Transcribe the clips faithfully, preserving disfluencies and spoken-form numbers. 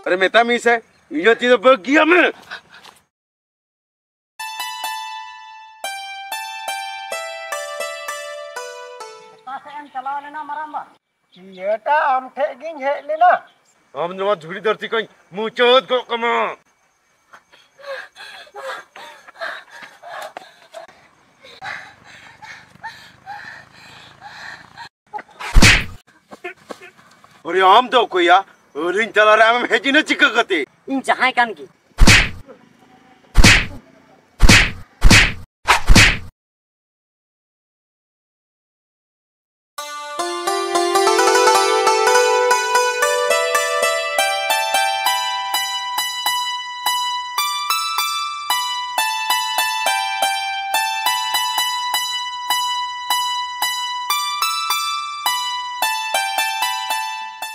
ᱟᱨᱮ ᱢᱮᱛᱟ ᱢᱤᱧ ᱥᱮ, ᱤᱧᱟᱹᱜ ᱛᱤ ᱫᱚ ᱵᱟᱹᱜᱤᱭᱟᱜ ᱢᱮ᱾ ᱚᱠᱟ ᱥᱮᱫ ᱮᱢ ᱪᱟᱞᱟᱣ ᱞᱮᱱᱟ ᱢᱟᱨᱟᱝᱵᱟ? ᱤᱭᱟᱹᱴᱟ ᱟᱢ ᱴᱷᱮᱡ ᱜᱤᱧ ᱦᱮᱡ ᱞᱮᱱᱟ᱾ ᱟᱢ ᱱᱚᱣᱟ ᱫᱷᱩᱲᱤ ᱫᱷᱟᱹᱨᱛᱤ ᱠᱷᱚᱱ ᱢᱩᱪᱟᱹᱫ ᱠᱚᱜ ᱠᱟᱢᱟ᱾ ᱟᱨᱮ ᱟᱢ ᱫᱚ ᱚᱠᱚᱭᱟ? ᱟᱹᱞᱤᱧ ᱛᱟᱞᱟᱨᱮ ᱟᱢᱮᱢ ᱦᱮᱡ ᱮᱱᱟ ᱪᱤᱠᱟᱹ ᱠᱟᱛᱮ? ᱤᱧ ᱡᱟᱦᱟᱸᱭ ᱠᱟᱱ ᱜᱮ᱾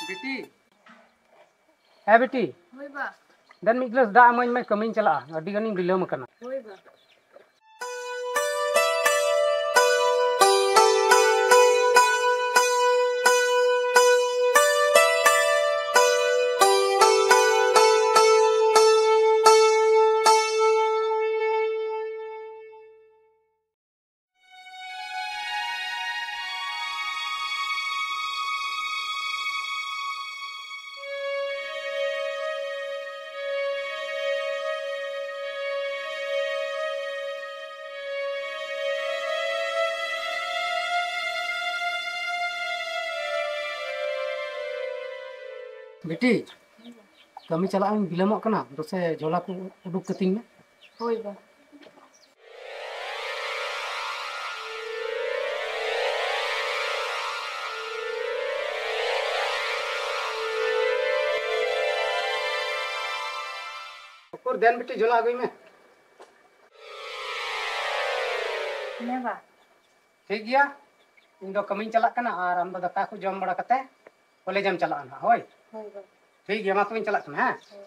ᱵᱤᱴᱤ, ᱦᱮᱸ ᱵᱤᱴᱤ᱾ ᱦᱳᱭ ᱵᱟ᱾ ᱫᱮᱱ ᱢᱤᱫ ᱜᱞᱟᱥ ᱫᱟᱜ ᱤᱢᱟᱹᱧ ᱢᱮ, ᱠᱟᱹᱢᱤᱧ ᱪᱟᱞᱟᱜᱼᱟ, ᱟᱹᱰᱤ ᱜᱟᱱᱤᱧ ᱵᱤᱞᱚᱢ ᱟᱠᱟᱱᱟ᱾ ᱦᱳᱭ ᱵᱟ᱾ ᱵᱤᱴᱤ, ᱠᱟᱹᱢᱤ ᱪᱟᱞᱟᱜ ᱤᱧ ᱵᱤᱞᱚᱢᱚᱜ ᱠᱟᱱᱟ, ᱫᱚᱥᱮ ᱡᱷᱚᱞᱟ ᱠᱚ ᱩᱰᱩᱠ ᱠᱟᱹᱛᱤᱧ ᱢᱮ᱾ ᱦᱳᱭ ᱵᱟ᱾ ᱩᱠᱩᱨ, ᱫᱮᱱ ᱵᱤᱴᱤ, ᱡᱷᱚᱞᱟ ᱟᱹᱜᱩᱭ ᱢᱮ᱾ ᱦᱮᱸ ᱵᱟ᱾ ᱴᱷᱤᱠ ᱜᱮᱭᱟ, ᱤᱧ ᱫᱚ ᱠᱟᱹᱢᱤᱧ ᱪᱟᱞᱟᱜ ᱠᱟᱱᱟ, ᱟᱨ ᱟᱢ ᱫᱚ ᱫᱟᱠᱟ ᱠᱚ ᱡᱚᱢ ᱵᱟᱲᱟ ᱠᱟᱛᱮ ᱠᱚᱞᱮᱡᱽ ᱮᱢ ᱪᱟᱞᱟᱜᱼᱟ ᱱᱟᱦᱟᱜ, ᱦᱳᱭ? ᱦᱳᱭ ᱵᱟ᱾ ᱴᱷᱤᱠ ᱜᱮᱭᱟ, ᱢᱟ ᱛᱚᱵᱮᱧ ᱪᱟᱞᱟᱜ ᱠᱟᱱᱟ, ᱦᱮᱸ? ᱦᱳᱭ᱾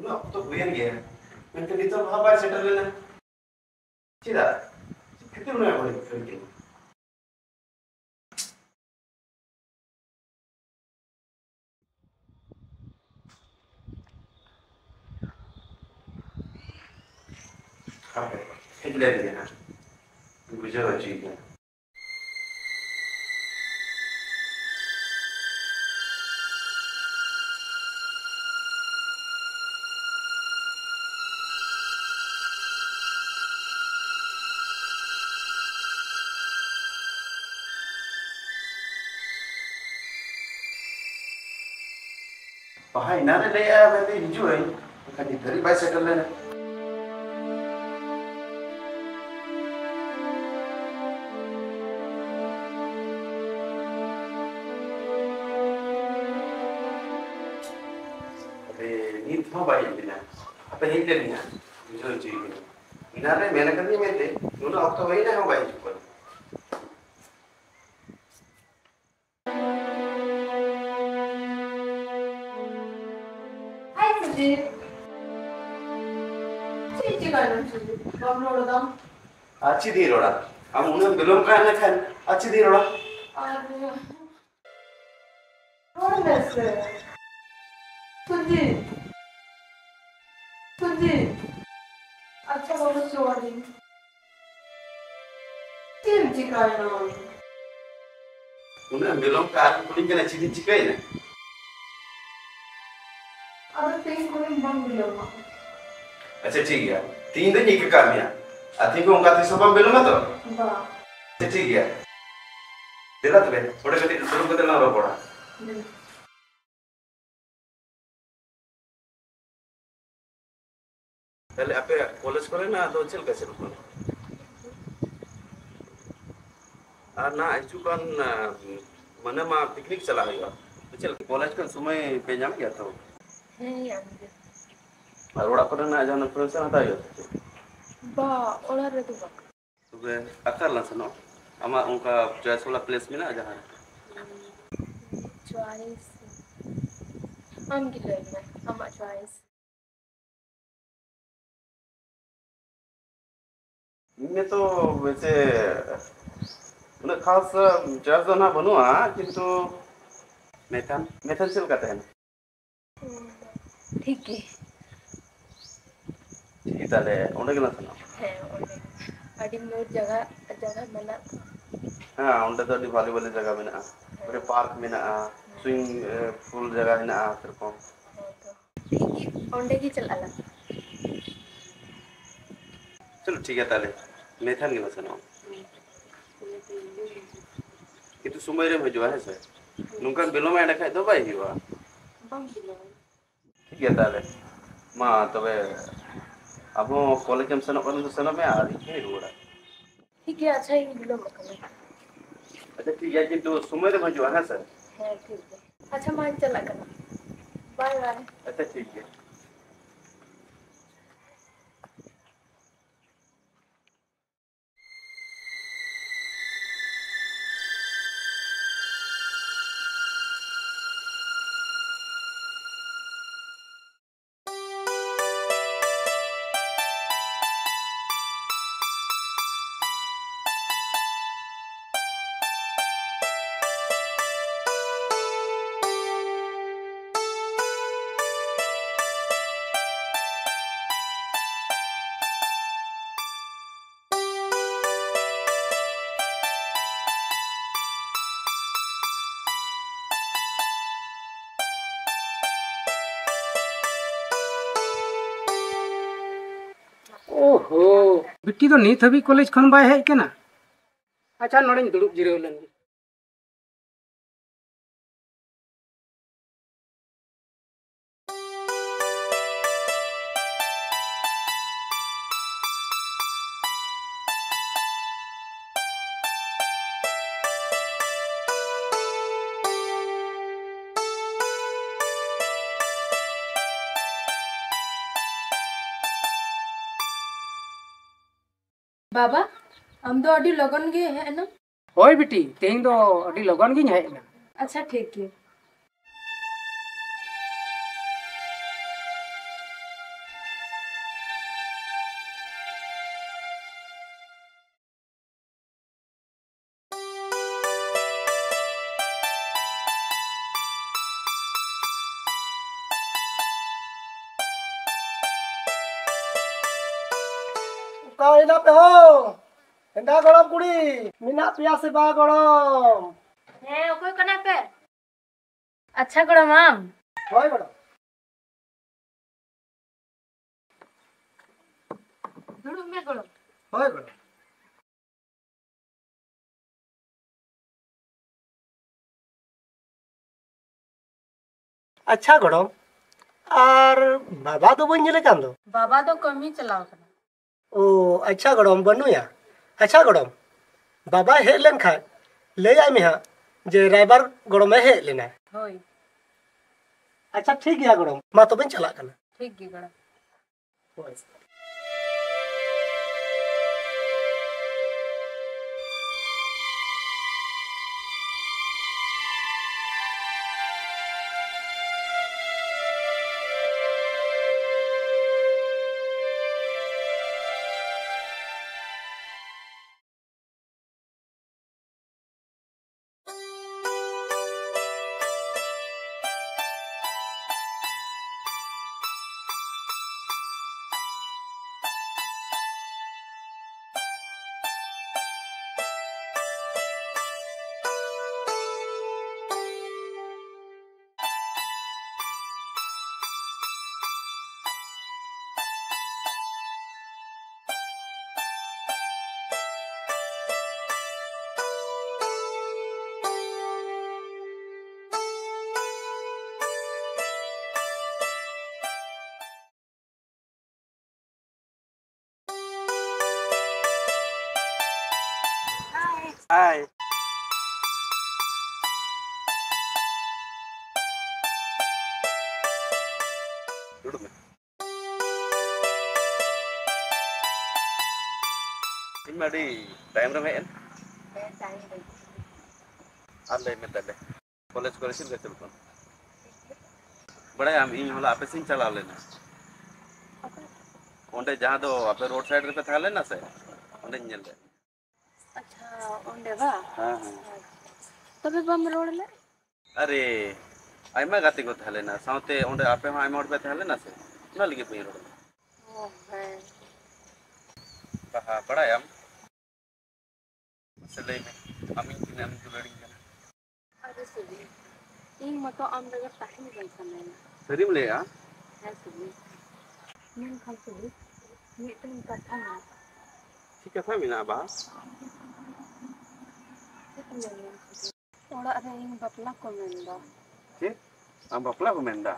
ᱩᱱᱟᱹᱜ ᱚᱠᱛᱚ ᱦᱩᱭᱮᱱ ᱜᱮᱭᱟ, ᱢᱮᱱᱠᱷᱟᱱ ᱱᱤᱛᱚᱜ ᱦᱚᱸ ᱵᱟᱭ ᱥᱮᱴᱮᱨ ᱞᱮᱱᱟ᱾ ᱪᱮᱫᱟᱜ? ᱪᱮᱫ ᱠᱷᱟᱹᱛᱤᱨ ᱩᱱᱟᱹᱜ ᱦᱚᱲ ᱠᱷᱟᱹᱲ ᱠᱮᱫᱟ? ᱦᱟᱯᱮ, ᱦᱮᱡ ᱞᱮᱱ ᱜᱮ ᱦᱟᱸᱜ᱾ ᱵᱩᱡᱷᱟᱹᱣ ᱦᱚᱪᱚᱭᱮ ᱠᱟᱱᱟ᱾ ᱵᱟᱦᱟ ᱮᱱᱟᱱ ᱨᱮ ᱞᱟᱹᱭᱮᱜᱼᱟ, ᱢᱮᱱᱫᱟᱹᱧ ᱦᱤᱡᱩᱜ ᱟᱹᱧ, ᱢᱮᱱᱠᱷᱟᱱ ᱱᱤᱛ ᱫᱷᱟᱹᱨᱤᱡ ᱵᱟᱭ ᱥᱮᱴᱮᱨ ᱞᱮᱱᱟ᱾ ᱟᱨᱮ, ᱱᱤᱛ ᱦᱚᱸ ᱵᱟᱭ ᱦᱮᱡ ᱞᱮᱱᱟ᱾ ᱟᱯᱮ ᱦᱮᱡ ᱞᱮᱱ ᱜᱮᱭᱟ, ᱵᱩᱡᱷᱟᱹᱣ ᱦᱚᱪᱚᱭᱮ ᱠᱟᱱᱟ᱾ ᱮᱱᱟᱱ ᱨᱮ ᱢᱮᱱ ᱟᱠᱟᱫᱤᱧ ᱢᱮᱱᱛᱮ, ᱱᱩᱱᱟᱹᱜ ᱚᱠᱛᱚ ᱦᱩᱭᱱᱟ ᱦᱚᱸ ᱵᱟᱭ ᱦᱤᱡᱩᱜ ᱠᱟᱱᱟ᱾ ᱦᱟᱭ ᱥᱩᱡᱤᱛ, ᱪᱮᱫ ᱪᱤᱠᱟᱹᱭᱮᱱᱟᱢ ᱥᱩᱡᱤᱛ? ᱵᱟᱢ ᱨᱚᱲ ᱮᱫᱟᱢ? ᱟᱨ ᱪᱮᱫ ᱤᱧ ᱨᱚᱲᱟ? ᱟᱢ ᱩᱱᱟᱹᱜ ᱮᱢ ᱵᱤᱞᱚᱢ ᱠᱟᱱ ᱠᱷᱟᱱ ᱟᱨ ᱪᱮᱫ ᱤᱧ ᱨᱚᱲᱟ? ᱟᱨ ᱨᱚᱲ ᱢᱮᱥᱮ᱾ ᱥᱩᱡᱤᱛ᱾ ᱥᱩᱡᱤᱛ᱾ ᱟᱪᱪᱷᱟ ᱵᱟᱹᱵᱩ, ᱥᱚᱨᱤ᱾ ᱪᱮᱫ ᱮᱢ ᱪᱤᱠᱟᱹᱭᱮᱱᱟ? ᱩᱱᱟᱹᱜ ᱮᱢ ᱵᱤᱞᱚᱢ ᱠᱟᱜ ᱟᱨᱮᱢ ᱠᱩᱞᱤᱧ ᱠᱟᱱᱟ ᱪᱮᱫ ᱤᱧ ᱪᱤᱠᱟᱹᱭᱮᱱᱟ? ᱟᱫᱚ ᱛᱮᱦᱮᱧ ᱠᱷᱚᱱ ᱵᱟᱢ ᱵᱤᱞᱚᱢᱟ᱾ ᱟᱪᱪᱷᱟ, ᱴᱷᱤᱠ ᱜᱮᱭᱟ, ᱛᱮᱦᱮᱧ ᱫᱚᱧ ᱤᱠᱟᱹ ᱠᱟᱜ ᱢᱮᱭᱟ᱾ ᱟᱨ ᱛᱮᱦᱮᱧ ᱠᱷᱚᱱ ᱚᱱᱠᱟ ᱛᱤᱥ ᱦᱚᱸ ᱵᱟᱢ ᱵᱤᱞᱚᱢᱟ ᱛᱚ? ᱵᱟᱝ᱾ ᱟᱪᱪᱷᱟ, ᱴᱷᱤᱠ ᱜᱮᱭᱟ, ᱫᱮᱞᱟ ᱛᱚᱵᱮ ᱚᱸᱰᱮ ᱠᱟᱹᱴᱤᱡ ᱫᱩᱲᱩᱵ ᱠᱟᱛᱮ ᱞᱟᱝ ᱨᱚᱯᱚᱲᱟ᱾ ᱦᱩᱸ᱾ ᱛᱟᱦᱞᱮ ᱟᱯᱮᱭᱟᱜ ᱠᱚᱞᱮᱡᱽ ᱠᱚᱨᱮᱱᱟᱜ ᱫᱚ ᱪᱮᱫ ᱞᱮᱠᱟ ᱪᱟᱞᱩᱜ ᱠᱟᱱᱟ? ᱟᱨ ᱱᱟᱦᱟᱜ ᱦᱤᱡᱩᱜ ᱠᱟᱱ, ᱟᱸ, ᱢᱟᱹᱦᱱᱟᱹ ᱢᱟ ᱯᱤᱠᱱᱤᱠ ᱪᱟᱞᱟᱜ ᱦᱩᱭᱩᱜᱼᱟ᱾ ᱪᱮᱫ ᱞᱮᱠᱟ ᱠᱚᱞᱮᱡᱽ ᱠᱷᱚᱱ ᱥᱚᱢᱚᱭ ᱯᱮ ᱧᱟᱢ ᱜᱮᱭᱟ ᱛᱚ? ᱦᱮᱸ, ᱧᱟᱢ ᱜᱮ᱾ ᱟᱨ ᱚᱲᱟᱜ ᱠᱚᱨᱮᱱᱟᱜ ᱡᱟᱦᱟᱱᱟᱜ ᱯᱨᱚᱭᱳᱡᱚᱱ ᱦᱟᱛᱟᱣ ᱦᱩᱭᱩᱜᱼᱟ ᱥᱮ ᱪᱮᱫ? ᱵᱟ, ᱚᱲᱟᱜ ᱨᱮᱫᱚ ᱵᱟᱝ᱾ ᱛᱚᱵᱮ ᱚᱠᱟ ᱨᱮᱞᱟᱝ ᱥᱮᱱᱚᱜᱼᱟ? ᱟᱢᱟᱜ ᱚᱱᱠᱟ choice ᱵᱟᱞᱟ place ᱢᱮᱱᱟᱜᱼᱟ ᱡᱟᱦᱟᱸ ᱨᱮ? Choice? ᱟᱢ ᱜᱮ ᱞᱟᱹᱭ ᱢᱮ, ᱟᱢᱟᱜ choice᱾ ᱤᱧ ᱱᱤᱛᱚᱜ ᱵᱮᱥᱮ ᱩᱱᱟᱹᱜ ᱠᱷᱟᱥ ᱪᱚᱭᱮᱥ ᱫᱚ ᱱᱟᱦᱟᱜ ᱵᱟᱹᱱᱩᱜᱼᱟ, ᱠᱤᱱᱛᱩ ᱢᱮᱛᱷᱟᱱ, ᱢᱮᱛᱷᱟᱱ ᱪᱮᱫ ᱞᱮᱠᱟ ᱛᱟᱦᱮᱱᱟ? ᱴᱷᱤᱠ ᱜᱮ᱾ ᱴᱷᱤᱠ ᱜᱮ, ᱛᱟᱦᱞᱮ ᱚᱸᱰᱮ ᱜᱮᱞᱟᱝ ᱥᱮᱱᱚᱜᱼᱟ᱾ ᱦᱮᱸ, ᱚᱸᱰᱮ ᱟᱹᱰᱤ ᱢᱚᱡᱽ ᱡᱟᱭᱜᱟ, ᱡᱟᱭᱜᱟ ᱢᱮᱱᱟᱜ ᱛᱚ᱾ ᱦᱮᱸ, ᱚᱸᱰᱮ ᱫᱚ ᱟᱹᱰᱤ ᱵᱷᱟᱞᱮ ᱵᱷᱟᱞᱮ ᱡᱟᱭᱜᱟ ᱢᱮᱱᱟᱜᱼᱟ᱾ ᱚᱸᱰᱮ ᱯᱟᱨᱠ ᱢᱮᱱᱟᱜᱼᱟ, ᱥᱩᱭᱤᱢᱤᱝ ᱯᱩᱞ ᱡᱟᱭᱜᱟ ᱦᱮᱱᱟᱜᱼᱟ ᱥᱮᱨᱚᱠᱚᱢ᱾ ᱦᱮᱸ ᱛᱚ, ᱴᱷᱤᱠ ᱜᱮ, ᱚᱸᱰᱮ ᱜᱮ ᱪᱟᱞᱟᱜ ᱟᱞᱟᱝ᱾ ᱪᱚᱞᱚ, ᱴᱷᱤᱠ ᱜᱮᱭᱟ, ᱛᱟᱦᱞᱮ ᱢᱮᱛᱷᱟᱱ ᱜᱮᱞᱟᱝ ᱥᱮᱱᱚᱜᱼᱟ᱾ ᱠᱤᱱᱛᱩ ᱥᱚᱢᱚᱭ ᱨᱮᱢ ᱦᱤᱡᱩᱜᱼᱟ, ᱦᱮᱸ ᱥᱮ? ᱱᱚᱝᱠᱟᱱ ᱵᱤᱞᱚᱢᱟ, ᱮᱸᱰᱮ ᱠᱷᱟᱡ ᱫᱚ ᱵᱟᱭ ᱦᱩᱭᱩᱜᱼᱟ᱾ ᱵᱟᱝ ᱵᱤᱞᱚᱢ᱾ ᱴᱷᱤᱠ ᱜᱮᱭᱟ ᱛᱟᱦᱞᱮ᱾ ᱢᱟ ᱛᱚᱵᱮ, ᱟᱢ ᱦᱚᱸ ᱠᱚᱞᱮᱡᱽ ᱮᱢ ᱥᱮᱱᱚᱜ ᱠᱟᱱ ᱫᱚ ᱥᱮᱱᱚᱜ ᱢᱮ, ᱟᱨ ᱤᱧ ᱦᱚᱸᱧ ᱨᱩᱣᱟᱹᱲᱟ᱾ ᱴᱷᱤᱠ ᱜᱮᱭᱟ, ᱟᱪᱪᱷᱟ, ᱤᱧ ᱵᱤᱞᱚᱢᱚᱜ ᱠᱟᱱᱟ᱾ ᱟᱪᱪᱷᱟ, ᱴᱷᱤᱠ ᱜᱮᱭᱟ, ᱠᱤᱱᱛᱩ ᱥᱚᱢᱚᱭ ᱨᱮᱢ ᱦᱤᱡᱩᱜᱼᱟ, ᱦᱮᱸ ᱥᱮ? ᱦᱮᱸ, ᱴᱷᱤᱠ ᱜᱮᱭᱟ᱾ ᱟᱪᱪᱷᱟ, ᱢᱟᱧ ᱪᱟᱞᱟᱜ ᱠᱟᱱᱟ᱾ ᱵᱟᱭ ᱵᱟᱭ᱾ ᱟᱪᱪᱷᱟ, ᱴᱷᱤᱠ ᱜᱮᱭᱟ᱾ ᱳᱦᱳ, ᱵᱤᱴᱤ ᱫᱚ ᱱᱤᱛ ᱦᱟᱹᱵᱤᱡ ᱠᱚᱞᱮᱡᱽ ᱠᱷᱚᱱ ᱵᱟᱭ ᱦᱮᱡ ᱠᱟᱱᱟ᱾ ᱟᱪᱪᱷᱟ, ᱱᱚᱰᱮᱧ ᱫᱩᱲᱩᱵ ᱡᱤᱨᱟᱹᱣ ᱞᱮᱱ ᱜᱮ᱾ ᱵᱟᱵᱟ, ᱟᱢ ᱫᱚ ᱟᱹᱰᱤ ᱞᱚᱜᱚᱱ ᱜᱮ ᱦᱮᱡ ᱮᱱᱟᱢ᱾ ᱦᱳᱭ ᱵᱤᱴᱤ, ᱛᱮᱦᱮᱧ ᱫᱚ ᱟᱹᱰᱤ ᱞᱚᱜᱚᱱ ᱜᱤᱧ ᱦᱮᱡ ᱮᱱᱟ᱾ ᱟᱪᱪᱷᱟ, ᱴᱷᱤᱠ ᱜᱮᱭᱟ᱾ ᱦᱮᱱᱟᱜ ᱯᱮ ᱦᱳ? ᱦᱮᱸᱫᱟ ᱜᱚᱲᱚᱢ ᱠᱩᱲᱤ, ᱢᱮᱱᱟᱜ ᱯᱮᱭᱟ ᱥᱮ ᱵᱟᱝ ᱜᱚᱲᱚᱢ? ᱦᱮᱸ, ᱚᱠᱚᱭ ᱠᱟᱱᱟ ᱯᱮ? ᱟᱪᱪᱷᱟ ᱜᱚᱲᱚᱢ, ᱟᱢ? ᱦᱳᱭ ᱜᱚᱲᱚᱢ᱾ ᱫᱩᱲᱩᱵ ᱢᱮ ᱜᱚᱲᱚᱢ᱾ ᱦᱳᱭ ᱜᱚᱲᱚᱢ᱾ ᱟᱪᱪᱷᱟ ᱜᱚᱲᱚᱢ, ᱟᱨ ᱵᱟᱵᱟ ᱫᱚ ᱵᱟᱹᱧ ᱧᱮᱞᱮ ᱠᱟᱱ ᱫᱚ? ᱵᱟᱵᱟ ᱫᱚ ᱠᱟᱹᱢᱤ ᱪᱟᱞᱟᱣ ᱠᱟᱱᱟ᱾ ᱳ, ᱟᱪᱪᱷᱟ ᱜᱚᱲᱚᱢ, ᱵᱟᱹᱱᱩᱭᱟ᱾ ᱟᱪᱪᱷᱟ ᱜᱚᱲᱚᱢ, ᱵᱟᱵᱟᱭ ᱦᱮᱡ ᱞᱮᱱ ᱠᱷᱟᱡ ᱞᱟᱹᱭᱟᱭ ᱢᱮ ᱦᱟᱸᱜ ᱡᱮ ᱨᱟᱭᱵᱟᱨ ᱜᱚᱲᱚᱢᱮ ᱦᱮᱡ ᱞᱮᱱᱟ᱾ ᱦᱳᱭ᱾ ᱟᱪᱪᱷᱟ, ᱴᱷᱤᱠ ᱜᱮᱭᱟ ᱜᱚᱲᱚᱢ, ᱢᱟ ᱛᱚᱵᱮᱧ ᱪᱟᱞᱟᱜ ᱠᱟᱱᱟ᱾ ᱴᱷᱤᱠ ᱜᱮ ᱜᱚᱲᱚᱢ᱾ ᱦᱳᱭ᱾ ᱦᱟᱭ᱾ ᱫᱩᱲᱩᱵ ᱢᱮ᱾ ᱤᱧ ᱢᱟ ᱟᱹᱰᱤ ᱛᱟᱭᱚᱢ ᱨᱮᱢ ᱦᱮᱡ ᱮᱱ᱾ ᱦᱮᱸ, ᱛᱟᱭᱚᱢ ᱨᱮ᱾ ᱟᱨ ᱞᱟᱹᱭ ᱢᱮ ᱛᱟᱦᱞᱮ, ᱠᱚᱞᱮᱡᱽ ᱠᱚᱨᱮ ᱪᱮᱫ ᱞᱮᱠᱟ ᱪᱟᱞᱩᱜ ᱠᱟᱱᱟ? ᱵᱟᱲᱟᱭᱟᱢ, ᱤᱧ ᱦᱚᱞᱟ ᱟᱯᱮ ᱥᱮᱫ ᱤᱧ ᱪᱟᱞᱟᱣ ᱞᱮᱱᱟ᱾ ᱚᱸᱰᱮ ᱡᱟᱦᱟᱸ ᱫᱚ ᱟᱯᱮ ᱨᱳᱰ ᱥᱟᱭᱤᱰ ᱨᱮᱯᱮ ᱛᱟᱦᱮᱸ ᱞᱮᱱᱟ ᱥᱮ, ᱚᱸᱰᱮᱧ ᱧᱮᱞ ᱞᱮᱫ᱾ ᱟᱪᱪᱷᱟ, ᱚᱸᱰᱮ ᱵᱟ? ᱦᱮᱸ, ᱦᱮᱸ᱾ ᱟᱪᱪᱷᱟ᱾ ᱛᱚᱵᱮ ᱵᱟᱢ ᱨᱚᱲ ᱞᱮᱫ? ᱟᱨᱮ, ᱟᱭᱢᱟ ᱜᱟᱛᱮ ᱠᱚ ᱛᱟᱦᱮᱸ ᱞᱮᱱᱟ, ᱥᱟᱶᱛᱮ ᱚᱸᱰᱮ ᱟᱯᱮ ᱦᱚᱸ ᱟᱭᱢᱟ ᱦᱚᱲ ᱯᱮ ᱛᱟᱦᱮᱸ ᱞᱮᱱᱟ ᱥᱮ, ᱚᱱᱟ ᱞᱟᱹᱜᱤᱫ ᱵᱟᱹᱧ ᱨᱚᱲ ᱞᱮᱫᱟ᱾ ᱚ, ᱦᱮᱸ᱾ ᱵᱟᱦᱟ, ᱵᱟᱲᱟᱭᱟᱢ? ᱢᱟᱥᱮ ᱞᱟᱹᱭ ᱢᱮ, ᱟᱢ ᱤᱧ ᱛᱤᱱᱟᱹᱜ ᱮᱢ ᱫᱩᱞᱟᱹᱲᱤᱧ ᱠᱟᱱᱟ? ᱟᱨᱮ ᱥᱩᱫᱷᱤᱨ, ᱤᱧ ᱢᱚᱛᱚ ᱟᱢ ᱵᱮᱜᱚᱨ ᱛᱟᱦᱮᱸ ᱜᱮ ᱵᱟᱹᱧ ᱥᱟᱱᱟᱧᱟ᱾ ᱥᱟᱹᱨᱤᱢ ᱞᱟᱹᱭᱮᱜᱼᱟ? ᱦᱮᱸ ᱥᱩᱫᱷᱤᱨ, ᱢᱮᱱᱠᱷᱟᱱ ᱥᱩᱫᱷᱤᱨ, ᱢᱤᱫᱴᱮᱱ ᱠᱟᱛᱷᱟ ᱢᱮᱱᱟᱜᱼᱟ᱾ ᱪᱮᱫ ᱠᱟᱛᱷᱟ ᱢᱮᱱᱟᱜᱼᱟ ᱵᱟᱦᱟ? ᱪᱮᱫ ᱮᱢ ᱞᱟᱹᱭᱟ ᱥᱩᱫᱷᱤᱨ? ᱚᱲᱟᱜ ᱨᱮ ᱤᱧ ᱵᱟᱯᱞᱟ ᱠᱚ ᱢᱮᱱᱫᱟ᱾ ᱪᱮᱫ? ᱟᱢ ᱵᱟᱯᱞᱟ ᱠᱚ ᱢᱮᱱᱫᱟ?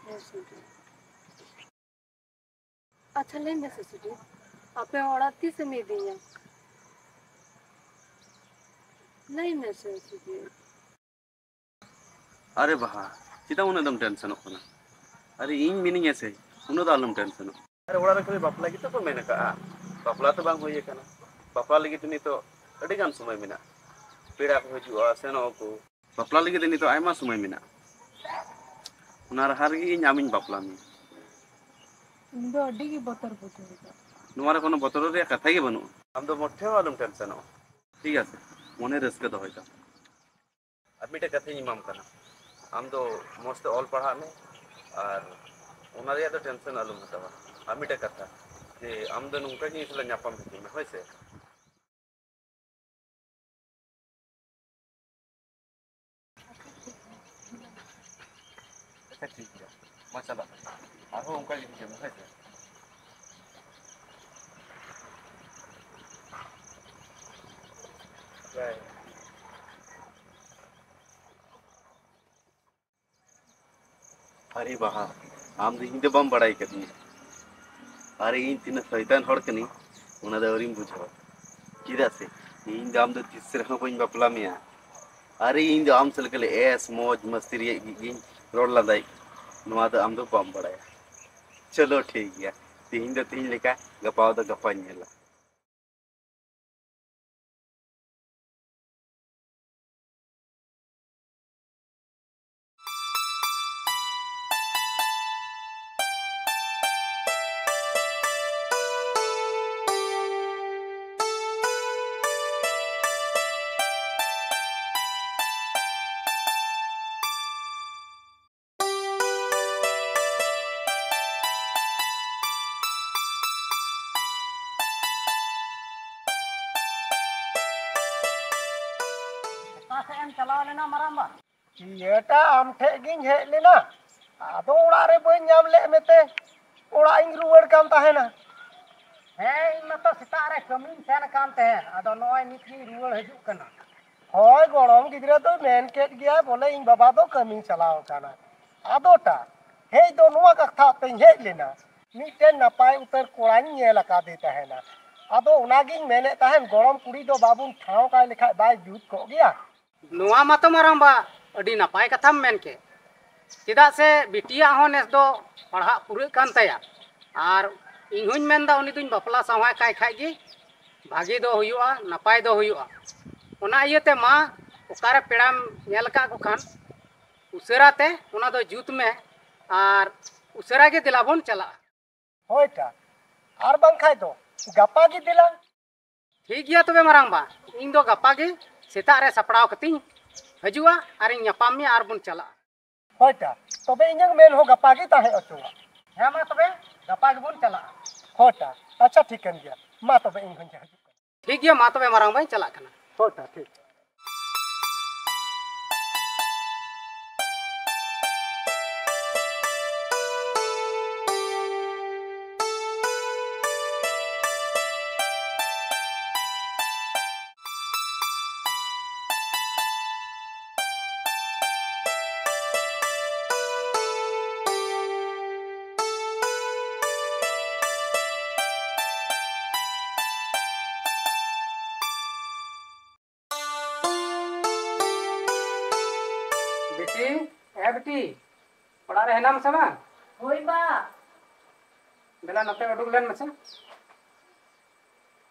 ᱦᱮᱸ ᱥᱩᱫᱷᱤᱨ᱾ ᱟᱪᱪᱷᱟ, ᱞᱟᱹᱭ ᱢᱮᱥᱮ ᱥᱩᱫᱷᱤᱨ, ᱟᱯᱮ ᱚᱲᱟᱜ ᱛᱤᱥᱮᱢ ᱤᱫᱤᱧᱟ? ᱞᱟᱹᱭ ᱢᱮᱥᱮ ᱥᱩᱫᱷᱤᱨ᱾ ᱟᱨᱮ ᱵᱟᱦᱟ, ᱪᱮᱫᱟᱜ ᱩᱱᱟᱹᱜ ᱫᱚᱢ ᱴᱮᱱᱥᱚᱱᱚᱜ ᱠᱟᱱᱟ? ᱟᱨᱮ, ᱤᱧ ᱢᱤᱱᱟᱹᱧᱟ ᱥᱮ, ᱩᱱᱟᱹᱜ ᱫᱚ ᱟᱞᱚᱢ ᱴᱮᱱᱥᱚᱱᱚᱜ᱾ ᱟᱨᱮ, ᱚᱲᱟᱜ ᱨᱮ ᱠᱷᱟᱹᱞᱤ ᱵᱟᱯᱞᱟ ᱜᱮᱛᱚ ᱠᱚ ᱢᱮᱱ ᱟᱠᱟᱜᱼᱟ, ᱵᱟᱯᱞᱟ ᱛᱚ ᱵᱟᱝ ᱦᱩᱭ ᱟᱠᱟᱱᱟ᱾ ᱵᱟᱯᱞᱟ ᱞᱟᱹᱜᱤᱫ ᱱᱤᱛᱚᱜ ᱟᱹᱰᱤ ᱜᱟᱱ ᱥᱚᱢᱚᱭ ᱢᱮᱱᱟᱜᱼᱟ᱾ ᱯᱮᱲᱟ ᱠᱚ ᱦᱤᱡᱩᱜᱼᱟ, ᱥᱮᱱᱚᱜ ᱟᱠᱚ᱾ ᱵᱟᱯᱞᱟ ᱞᱟᱹᱜᱤᱫ ᱫᱚ ᱱᱤᱛᱚᱜ ᱟᱭᱢᱟ ᱥᱚᱢᱚᱭ ᱢᱮᱱᱟᱜᱼᱟ᱾ ᱚᱱᱟ ᱞᱟᱦᱟ ᱨᱮᱜᱮ ᱤᱧ ᱟᱢᱤᱧ ᱵᱟᱯᱞᱟ ᱢᱮᱭᱟ᱾ ᱤᱧ ᱫᱚ ᱟᱹᱰᱤ ᱜᱮ ᱵᱚᱛᱚᱨ ᱵᱩᱡᱷᱟᱹᱣ ᱮᱫᱟ᱾ ᱱᱚᱣᱟ ᱨᱮ ᱠᱳᱱᱳ ᱵᱚᱛᱚᱨ ᱨᱮᱭᱟᱜ ᱠᱟᱛᱷᱟ ᱜᱮ ᱵᱟᱹᱱᱩᱜᱼᱟ᱾ ᱟᱢ ᱫᱚ ᱢᱚᱴᱷᱮ ᱦᱚᱸ ᱟᱞᱚᱢ ᱴᱮᱱᱥᱚᱱᱚᱜᱼᱟ᱾ ᱴᱷᱤᱠ ᱟᱪᱷᱮ, ᱢᱚᱱᱮ ᱨᱟᱹᱥᱠᱟᱹ ᱫᱚᱦᱚᱭ ᱛᱟᱢ᱾ ᱟᱨ ᱢᱤᱫᱴᱮᱡ ᱠᱟᱛᱷᱟᱧ ᱮᱢᱟᱢ ᱠᱟᱱᱟ, ᱟᱢ ᱫᱚ ᱢᱚᱡᱽ ᱛᱮ ᱚᱞ ᱯᱟᱲᱦᱟᱜ ᱢᱮ ᱟᱨ ᱚᱱᱟ ᱨᱮᱭᱟᱜ ᱫᱚ ᱴᱮᱱᱥᱚᱱ ᱟᱞᱚᱢ ᱦᱟᱛᱟᱣᱟ᱾ ᱟᱨ ᱢᱤᱫᱴᱮᱡ ᱠᱟᱛᱷᱟ, ᱡᱮ ᱟᱢ ᱫᱚ ᱱᱚᱝᱠᱟ ᱜᱮ ᱤᱧ ᱥᱟᱞᱟᱜ ᱧᱟᱯᱟᱢ ᱦᱤᱡᱩᱜ ᱢᱮ, ᱦᱳᱭ ᱥᱮ? ᱟᱪᱪᱷᱟ, ᱴᱷᱤᱠ ᱜᱮᱭᱟ, ᱢᱟ ᱪᱟᱞᱟᱜ ᱢᱮ᱾ ᱟᱨᱦᱚᱸ ᱚᱱᱠᱟ ᱜᱮ ᱦᱤᱡᱩᱜ ᱢᱮ, ᱦᱳᱭ ᱥᱮ? ᱵᱟᱭ᱾ ᱟᱨᱮ ᱵᱟᱦᱟ, ᱟᱢ ᱫᱚ ᱤᱧ ᱫᱚ ᱵᱟᱢ ᱵᱟᱲᱟᱭ ᱠᱟᱫᱤᱧᱟ᱾ ᱟᱨᱮ, ᱤᱧ ᱛᱤᱱᱟᱹᱜ ᱥᱚᱭᱛᱟᱱ ᱦᱚᱲ ᱠᱟᱹᱱᱟᱹᱧ, ᱚᱱᱟ ᱫᱚ ᱟᱹᱣᱨᱤᱢ ᱵᱩᱡᱷᱟᱹᱣᱟ᱾ ᱪᱮᱫᱟᱜ ᱥᱮ ᱤᱧ ᱫᱚ ᱟᱢ ᱫᱚ ᱛᱤᱥ ᱨᱮᱦᱚᱸ ᱵᱟᱹᱧ ᱵᱟᱯᱞᱟ ᱢᱮᱭᱟ᱾ ᱟᱨᱮ, ᱤᱧ ᱫᱚ ᱟᱢ ᱥᱟᱞᱟᱜ ᱠᱷᱟᱹᱞᱤ ᱮᱥ, ᱢᱚᱡᱽ, ᱢᱟᱹᱥᱛᱤ ᱨᱮᱭᱟᱜ ᱜᱮ, ᱜᱤᱧ ᱨᱚᱲ ᱞᱟᱸᱫᱟᱭ᱾ ᱱᱚᱣᱟ ᱫᱚ ᱟᱢ ᱫᱚ ᱵᱟᱢ ᱵᱟᱲᱟᱭᱟ᱾ ᱪᱚᱞᱚ, ᱴᱷᱤᱠ ᱜᱮᱭᱟ, ᱛᱤᱦᱤᱧ ᱫᱚ ᱛᱤᱦᱤᱧ ᱞᱮᱠᱟ, ᱜᱟᱯᱟ ᱫᱚ ᱜᱟᱯᱟᱧ ᱧᱮᱞᱟ᱾ ᱚᱠᱟ ᱥᱮᱫ ᱮᱢ ᱪᱟᱞᱟᱣ ᱞᱮᱱᱟ, ᱢᱟᱨᱟᱝᱵᱟ? ᱤᱭᱟᱹᱴᱟ, ᱟᱢ ᱴᱷᱮᱡ ᱜᱤᱧ ᱦᱮᱡ ᱞᱮᱱᱟ, ᱟᱫᱚ ᱚᱲᱟᱜ ᱨᱮ ᱵᱟᱹᱧ ᱧᱟᱢ ᱞᱮᱫ ᱢᱮᱛᱮ ᱚᱲᱟᱜ ᱤᱧ ᱨᱩᱣᱟᱹᱲ ᱠᱟᱱ ᱛᱟᱦᱮᱱᱟ᱾ ᱦᱮᱸ, ᱤᱧ ᱢᱟᱛᱚ ᱥᱮᱛᱟᱜ ᱨᱮ ᱠᱟᱹᱢᱤᱧ ᱥᱮᱱ ᱟᱠᱟᱱ ᱛᱟᱦᱮᱸᱫ, ᱟᱫᱚ ᱱᱚᱜᱼᱚᱭ ᱱᱤᱛ ᱜᱤᱧ ᱨᱩᱣᱟᱹᱲ ᱦᱤᱡᱩᱜ ᱠᱟᱱᱟ᱾ ᱦᱳᱭ, ᱜᱚᱲᱚᱢ ᱜᱤᱫᱽᱨᱟᱹ ᱫᱚᱭ ᱢᱮᱱ ᱠᱮᱫ ᱜᱮᱭᱟ, ᱵᱚᱞᱮ, ᱤᱧ ᱵᱟᱵᱟ ᱫᱚ ᱠᱟᱹᱢᱤᱧ ᱪᱟᱞᱟᱣ ᱟᱠᱟᱱᱟ᱾ ᱟᱫᱚᱴᱟ, ᱦᱮᱡ ᱫᱚ ᱱᱚᱣᱟ ᱠᱟᱛᱷᱟ ᱛᱮᱧ ᱦᱮᱡ ᱞᱮᱱᱟ, ᱢᱤᱫᱴᱮᱱ ᱱᱟᱯᱟᱭ ᱩᱛᱟᱹᱨ ᱠᱚᱲᱟᱧ ᱧᱮᱞ ᱟᱠᱟᱫᱮ ᱛᱟᱦᱮᱱᱟ᱾ ᱟᱫᱚ ᱚᱱᱟᱜᱤᱧ ᱢᱮᱱᱮᱫ ᱛᱟᱦᱮᱱ, ᱜᱚᱲᱚᱢ ᱠᱩᱲᱤ ᱫᱚ ᱵᱟᱵᱚᱱ ᱴᱷᱟᱶ ᱠᱟᱭ ᱞᱮᱠᱷᱟᱡ ᱵᱟᱭ ᱡᱩᱛ ᱠᱚᱜ ᱜᱮᱭᱟ᱾ ᱱᱚᱣᱟ ᱢᱟᱛᱚ ᱢᱟᱨᱟᱝᱵᱟ ᱟᱹᱰᱤ ᱱᱟᱯᱟᱭ ᱠᱟᱛᱷᱟᱢ ᱢᱮᱱ ᱠᱮᱫ, ᱪᱮᱫᱟᱜ ᱥᱮ ᱵᱤᱴᱤᱭᱟᱜ ᱦᱚᱸ ᱱᱮᱥ ᱫᱚ ᱯᱟᱲᱦᱟᱜ ᱯᱩᱨᱟᱹᱜ ᱠᱟᱱ ᱛᱟᱭᱟ᱾ ᱟᱨ ᱤᱧ ᱦᱚᱸᱧ ᱢᱮᱱᱫᱟ, ᱩᱱᱤ ᱫᱩᱧ ᱵᱟᱯᱞᱟ ᱥᱟᱶᱟᱭ ᱠᱟᱭ ᱠᱷᱟᱡ ᱜᱮ ᱵᱷᱟᱜᱮ ᱫᱚ ᱦᱩᱭᱩᱜᱼᱟ, ᱱᱟᱯᱟᱭ ᱫᱚ ᱦᱩᱭᱩᱜᱼᱟ᱾ ᱚᱱᱟ ᱤᱭᱟᱹᱛᱮ ᱢᱟ, ᱚᱠᱟᱨᱮ ᱯᱮᱲᱟᱢ ᱧᱮᱞ ᱟᱠᱟᱫ ᱠᱚ ᱠᱷᱟᱱ ᱩᱥᱟᱹᱨᱟ ᱛᱮ ᱚᱱᱟ ᱫᱚ ᱡᱩᱛ ᱢᱮ, ᱟᱨ ᱩᱥᱟᱹᱨᱟ ᱜᱮ ᱫᱮᱞᱟ ᱵᱚᱱ ᱪᱟᱞᱟᱜᱼᱟ᱾ ᱦᱳᱭ ᱛᱟ, ᱟᱨ ᱵᱟᱝᱠᱷᱟᱡ ᱫᱚ ᱜᱟᱯᱟ ᱜᱮ ᱫᱮᱞᱟ᱾ ᱴᱷᱤᱠ ᱜᱮᱭᱟ ᱛᱚᱵᱮ ᱢᱟᱨᱟᱝᱵᱟ, ᱤᱧ ᱫᱚ ᱜᱟᱯᱟ ᱜᱮ ᱥᱮᱛᱟᱜ ᱨᱮ ᱥᱟᱯᱲᱟᱣ ᱠᱟᱛᱮᱧ ᱦᱤᱡᱩᱜᱼᱟ, ᱟᱨᱤᱧ ᱧᱟᱯᱟᱢ ᱢᱮᱭᱟ ᱟᱨ ᱵᱚᱱ ᱪᱟᱞᱟᱜᱼᱟ᱾ ᱦᱳᱭ ᱛᱟ, ᱛᱚᱵᱮ ᱤᱧᱟᱹᱜ ᱢᱮᱱ ᱦᱚᱸ ᱜᱟᱯᱟ ᱜᱮ ᱛᱟᱦᱮᱸ ᱦᱚᱪᱚᱣᱟᱜ᱾ ᱦᱮᱸ ᱢᱟ ᱛᱚᱵᱮ, ᱜᱟᱯᱟ ᱜᱮᱵᱚᱱ ᱪᱟᱞᱟᱜᱼᱟ᱾ ᱦᱳᱭ ᱛᱟ, ᱟᱪᱪᱷᱟ, ᱴᱷᱤᱠ ᱠᱟᱱ ᱜᱮᱭᱟ᱾ ᱢᱟ ᱛᱚᱵᱮ, ᱤᱧ ᱦᱚᱸᱧ ᱦᱤᱡᱩᱜ ᱠᱟᱱᱟ᱾ ᱴᱷᱤᱠ ᱜᱮᱭᱟ, ᱢᱟ ᱛᱚᱵᱮ ᱢᱟᱨᱟᱝ ᱵᱟᱹᱧ ᱪᱟᱞᱟᱜ ᱠᱟᱱᱟ᱾ ᱦᱳᱭ ᱛᱟ, ᱴᱷᱤᱠ᱾ ᱵᱤᱴᱤ, ᱮ ᱵᱤᱴᱤ, ᱚᱲᱟᱜ ᱨᱮ ᱦᱮᱱᱟᱢ ᱥᱮ ᱵᱟᱝ? ᱦᱳᱭ ᱵᱟ᱾ ᱫᱮᱞᱟ ᱱᱚᱛᱮ ᱩᱰᱩᱠ ᱞᱮᱱ ᱢᱮᱥᱮ᱾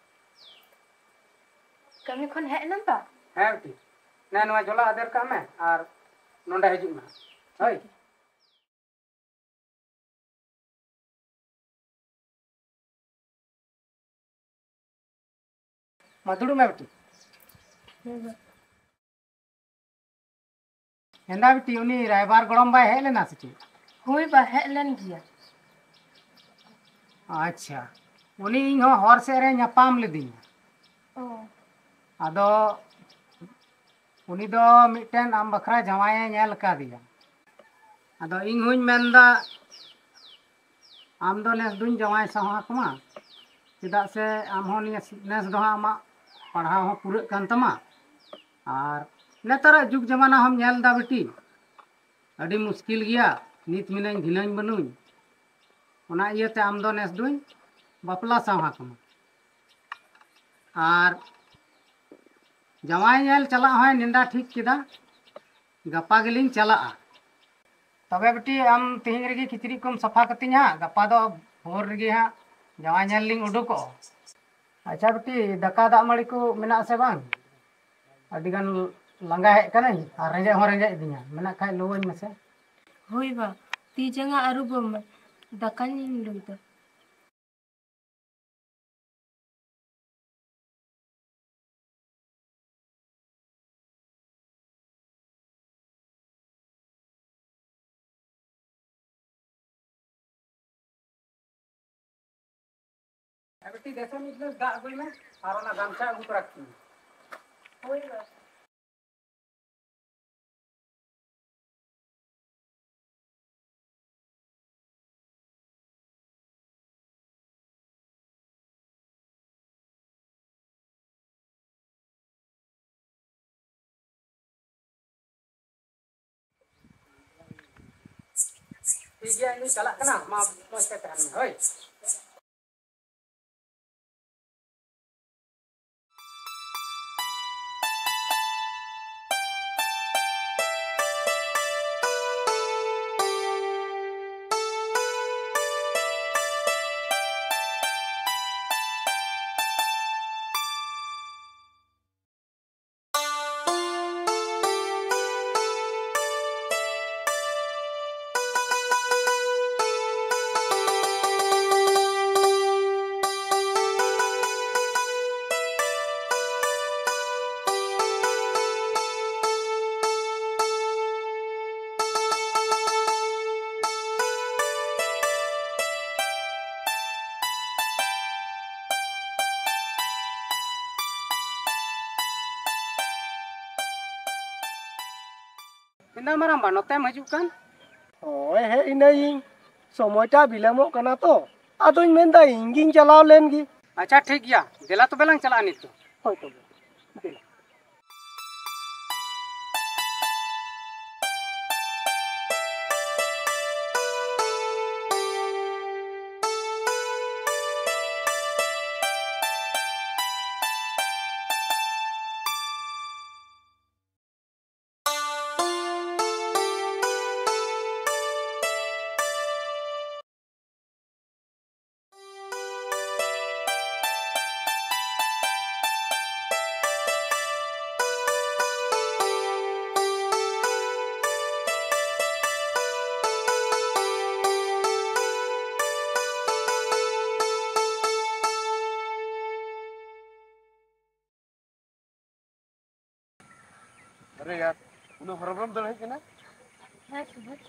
ᱠᱟᱹᱢᱤ ᱠᱷᱚᱱ ᱦᱮᱡ ᱮᱱᱟᱢ ᱵᱟ? ᱦᱮᱸ ᱵᱤᱴᱤ, ᱱᱮ ᱱᱚᱣᱟ ᱡᱷᱚᱞᱟ ᱟᱫᱮᱨ ᱠᱟᱜ ᱢᱮ ᱟᱨ ᱱᱚᱸᱰᱮ ᱦᱤᱡᱩᱜ ᱢᱮ ᱦᱟᱸᱜ᱾ ᱦᱳᱭ᱾ ᱢᱟ ᱫᱩᱲᱩᱵ ᱢᱮ ᱵᱤᱴᱤ᱾ ᱦᱮᱸᱫᱟ ᱵᱤᱴᱤ, ᱩᱱᱤ ᱨᱟᱭᱵᱟᱨ ᱜᱚᱲᱚᱢ ᱵᱟᱭ ᱦᱮᱡ ᱞᱮᱱᱟ ᱥᱮ ᱪᱮᱫ? ᱦᱳᱭ ᱵᱟ, ᱦᱮᱡ ᱞᱮᱱ ᱜᱮᱭᱟ᱾ ᱟᱪᱪᱷᱟ, ᱩᱱᱤ ᱤᱧ ᱦᱚᱸ ᱦᱚᱨ ᱥᱮᱫ ᱨᱮ ᱧᱟᱯᱟᱢ ᱞᱤᱫᱤᱧᱟ᱾ ᱚ᱾ ᱟᱫᱚ ᱩᱱᱤ ᱫᱚ ᱢᱤᱫᱴᱮᱱ ᱟᱢ ᱵᱟᱠᱷᱨᱟ ᱡᱟᱶᱟᱭᱮ ᱧᱮᱞ ᱟᱠᱟᱫᱮᱭᱟ᱾ ᱟᱫᱚ ᱤᱧ ᱦᱚᱧ ᱢᱮᱱᱫᱟ, ᱟᱢ ᱫᱚ ᱱᱮᱥ ᱫᱩᱧ ᱡᱟᱶᱟᱭ ᱥᱟᱶᱦᱟ ᱠᱚᱢᱟ, ᱪᱮᱫᱟᱜ ᱥᱮ ᱟᱢ ᱦᱚᱸ ᱱᱤᱭᱟᱹ ᱱᱮᱥ ᱫᱚ ᱦᱟᱸᱜ ᱟᱢᱟᱜ ᱯᱟᱲᱦᱟᱣ ᱦᱚᱸ ᱯᱩᱨᱟᱹᱜ ᱠᱟᱱ ᱛᱟᱢᱟ, ᱟᱨ ᱱᱮᱛᱟᱨᱟᱜ ᱡᱩᱜᱽ ᱡᱟᱢᱟᱱᱟ ᱦᱚᱸᱢ ᱧᱮᱞ ᱮᱫᱟ ᱵᱤᱴᱤ, ᱟᱹᱰᱤ ᱢᱩᱥᱠᱤᱞ ᱜᱮᱭᱟ, ᱱᱤᱛ ᱢᱤᱱᱟᱹᱧ ᱫᱷᱤᱱᱟᱹᱧ ᱵᱟᱹᱱᱩᱧ᱾ ᱚᱱᱟ ᱤᱭᱟᱹᱛᱮ ᱟᱢ ᱫᱚ ᱱᱮᱥ ᱫᱩᱧ ᱵᱟᱯᱞᱟ ᱥᱟᱶᱦᱟ ᱠᱟᱢᱟ᱾ ᱟᱨ ᱡᱟᱶᱟᱭ ᱧᱮᱞ ᱪᱟᱞᱟᱜ ᱦᱚᱸᱭ ᱱᱮᱰᱟ ᱴᱷᱤᱠ ᱠᱮᱫᱟ, ᱜᱟᱯᱟ ᱜᱮᱞᱤᱧ ᱪᱟᱞᱟᱜᱼᱟ᱾ ᱛᱚᱵᱮ ᱵᱤᱴᱤ, ᱟᱢ ᱛᱮᱦᱮᱧ ᱨᱮᱜᱮ ᱠᱤᱪᱨᱤᱡ ᱠᱚᱢ ᱥᱟᱯᱷᱟ ᱠᱟᱹᱛᱤᱧᱟ ᱦᱟᱸᱜ, ᱜᱟᱯᱟ ᱫᱚ ᱵᱷᱳᱨ ᱨᱮᱜᱮ ᱦᱟᱸᱜ ᱡᱟᱶᱟᱭ ᱧᱮᱞ ᱞᱤᱧ ᱩᱰᱩᱠᱚᱜᱼᱟ᱾ ᱟᱪᱪᱷᱟ ᱵᱤᱴᱤ, ᱫᱟᱠᱟ ᱫᱟᱜ ᱢᱟᱹᱲᱤ ᱠᱚ ᱢᱮᱱᱟᱜ ᱟᱥᱮ ᱵᱟᱝ? ᱟᱹᱰᱤ ᱜᱟᱱ ᱞᱟᱸᱜᱟ ᱦᱮᱡ ᱠᱟᱹᱱᱟᱹᱧ ᱟᱨ ᱨᱮᱸᱜᱮᱡ ᱦᱚᱸ ᱨᱮᱸᱜᱮᱡ ᱤᱫᱤᱧᱟ, ᱢᱮᱱᱟᱜ ᱠᱷᱟᱡ ᱞᱟᱹᱣᱟᱹᱧ ᱢᱮᱥᱮ᱾ ᱦᱳᱭ ᱵᱟ, ᱛᱤ ᱡᱟᱸᱜᱟ ᱟᱹᱨᱩᱵᱚᱜ ᱢᱮ, ᱫᱟᱠᱟᱧ ᱞᱩᱭᱫᱟ᱾ ᱟᱨ ᱵᱤᱴᱤ, ᱫᱮᱥᱮ ᱢᱤᱫ ᱜᱞᱟᱥ ᱫᱟᱜ ᱟᱹᱜᱩᱭ ᱢᱮ ᱟᱨ ᱚᱱᱟ ᱜᱟᱢᱪᱷᱟ ᱟᱹᱜᱩ ᱛᱚᱨᱟ ᱠᱟᱜ ᱢᱮ᱾ ᱦᱳᱭ ᱵᱟ᱾ ᱴᱷᱤᱠ ᱜᱮᱭᱟ, ᱤᱧ ᱪᱟᱞᱟᱜ ᱠᱟᱱᱟ, ᱢᱟ ᱢᱚᱡᱽ ᱛᱮ ᱛᱟᱦᱮᱱ ᱢᱮ, ᱦᱳᱭ᱾ ᱢᱮᱱᱫᱟ ᱢᱟᱨᱟᱝᱵᱟ, ᱱᱚᱛᱮᱢ ᱦᱤᱡᱩᱜ ᱠᱟᱱ? ᱦᱳᱭ, ᱦᱮᱡ ᱤᱱᱟᱹᱧ, ᱥᱚᱢᱚᱭᱴᱟ ᱵᱤᱞᱚᱢᱚᱜ ᱠᱟᱱᱟ ᱛᱚ, ᱟᱫᱚᱧ ᱢᱮᱱᱫᱟ ᱤᱧ ᱜᱤᱧ ᱪᱟᱞᱟᱣ ᱞᱮᱱ ᱜᱮ᱾ ᱟᱪᱪᱷᱟ, ᱴᱷᱤᱠ ᱜᱮᱭᱟ, ᱫᱮᱞᱟ ᱛᱚᱵᱮ ᱞᱟᱝ ᱪᱟᱞᱟᱜᱼᱟ ᱱᱤᱛ ᱫᱚ᱾ ᱦᱳᱭ ᱛᱚᱵᱮ, ᱫᱮᱞᱟ᱾ ᱟᱨᱮ ᱭᱟᱨ, ᱩᱱᱟᱹᱜ ᱦᱚᱨᱚᱵᱚᱨᱚᱢ ᱫᱟᱹᱲ ᱦᱮᱡ ᱠᱟᱱᱟ? ᱦᱮᱸ, ᱥᱩᱡᱤᱛ᱾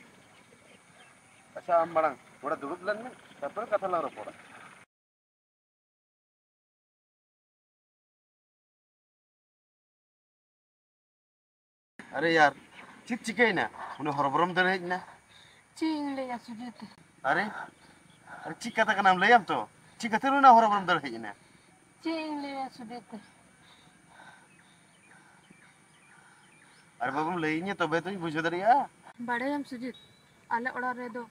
ᱟᱪᱪᱷᱟ, ᱟᱢ ᱢᱟᱲᱟᱝ ᱱᱚᱰᱮ ᱫᱩᱲᱩᱵ ᱞᱮᱱ ᱢᱮ, ᱛᱟᱨᱯᱚᱨᱮ ᱠᱟᱛᱷᱟ ᱞᱟᱝ ᱨᱚᱯᱚᱲᱟ᱾ ᱟᱨᱮ ᱭᱟᱨ, ᱪᱮᱫ ᱪᱤᱠᱟᱹᱭᱮᱱᱟ? ᱩᱱᱟᱹᱜ ᱦᱚᱨᱚᱵᱚᱨᱚᱢ ᱫᱟᱹᱲ ᱦᱮᱡ ᱮᱱᱟ? ᱪᱮᱫ ᱤᱧ ᱞᱟᱹᱭᱟ ᱥᱩᱡᱤᱛ? ᱟᱨᱮ, ᱟᱨᱮ, ᱪᱮᱫ ᱠᱟᱛᱷᱟ ᱠᱟᱱᱟᱢ? ᱞᱟᱹᱭᱟᱢ ᱛᱚ, ᱪᱮᱫ ᱠᱷᱟᱹᱛᱤᱨ ᱩᱱᱟᱹᱜ ᱦᱚᱨᱚᱵᱚᱨᱚᱢ ᱫᱟᱹᱲ ᱦᱮᱡ ᱮᱱᱟ? ᱪᱮᱫ ᱤᱧ ᱞᱟᱹᱭᱟ ᱥᱩᱡᱤᱛ? ᱟᱨ ᱵᱟᱵᱩᱢ ᱞᱟᱹᱭᱟᱹᱧᱟ ᱛᱚᱵᱮ ᱛᱚᱧ ᱵᱩᱡᱷᱟᱹᱣ ᱫᱟᱲᱮᱭᱟᱜᱼᱟ᱾ ᱵᱟᱲᱟᱭᱟᱢ ᱥᱩᱡᱤᱛ, ᱟᱞᱮ ᱚᱲᱟᱜ ᱨᱮᱫᱚ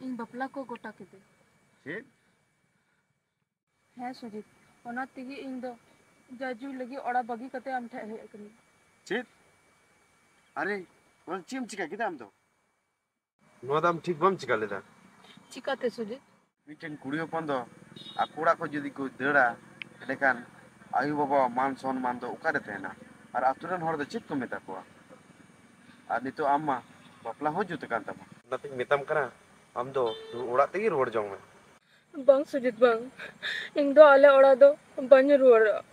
ᱤᱧ ᱵᱟᱯᱞᱟ ᱠᱚ ᱜᱚᱴᱟ ᱠᱮᱫᱮ᱾ ᱪᱮᱫ? ᱦᱮᱸ ᱥᱩᱡᱤᱛ, ᱚᱱᱟ ᱛᱮᱜᱮ ᱤᱧ ᱫᱚ ᱡᱟᱡᱩ ᱞᱟᱹᱜᱤᱫ ᱚᱲᱟᱜ ᱵᱟᱹᱜᱤ ᱠᱟᱛᱮ ᱟᱢ ᱴᱷᱮᱱ ᱦᱮᱡ ᱟᱠᱟᱱᱟᱹᱧ᱾ ᱪᱮᱫ? ᱟᱨᱮ, ᱚᱱᱟ ᱪᱮᱫ ᱮᱢ ᱪᱤᱠᱟ ᱠᱮᱫᱟ ᱟᱢ ᱫᱚ? ᱱᱚᱣᱟ ᱫᱚ ᱟᱢ ᱴᱷᱤᱠ ᱵᱟᱢ ᱪᱤᱠᱟ ᱞᱮᱫᱟ᱾ ᱪᱤᱠᱟᱛᱮ ᱥᱩᱡᱤᱛ? ᱢᱤᱫᱴᱮᱱ ᱠᱩᱲᱤ ᱦᱚᱯᱚᱱ ᱫᱚ ᱟᱠᱚ ᱚᱲᱟᱜ ᱠᱷᱚᱱ ᱡᱩᱫᱤ ᱠᱚ ᱫᱟᱹᱲᱟ, ᱮᱸᱰᱮᱠᱷᱟᱱ ᱟᱭᱳ ᱵᱟᱵᱟᱣᱟᱜ ᱢᱟᱱ ᱥᱚᱱᱢᱟᱱ ᱫᱚ ᱚᱠᱟᱨᱮ ᱛᱟᱦᱮᱱᱟ? ᱟᱨ ᱟᱛᱳ ᱨᱮᱱ ᱦᱚᱲ ᱫᱚ ᱪᱮᱫ ᱠᱚ ᱢᱮᱛᱟ ᱠᱚᱣᱟ? ᱟᱨ ᱱᱤᱛᱚᱜ ᱟᱢ ᱢᱟ ᱵᱟᱯᱞᱟ ᱦᱚᱸ ᱡᱩᱛ ᱟᱠᱟᱱ ᱛᱟᱢᱟ᱾ ᱚᱱᱟᱛᱤᱧ ᱢᱮᱛᱟᱢ ᱠᱟᱱᱟ, ᱟᱢ ᱫᱚ ᱚᱲᱟᱜ ᱛᱮᱜᱮ ᱨᱩᱣᱟᱹᱲ ᱡᱚᱝ ᱢᱮ᱾ ᱵᱟᱝ ᱥᱩᱡᱤᱛ, ᱵᱟᱝ, ᱤᱧ ᱫᱚ ᱟᱞᱮ ᱚᱲᱟᱜ ᱫᱚ ᱵᱟᱹᱧ ᱨᱩᱣᱟᱹᱲᱟ᱾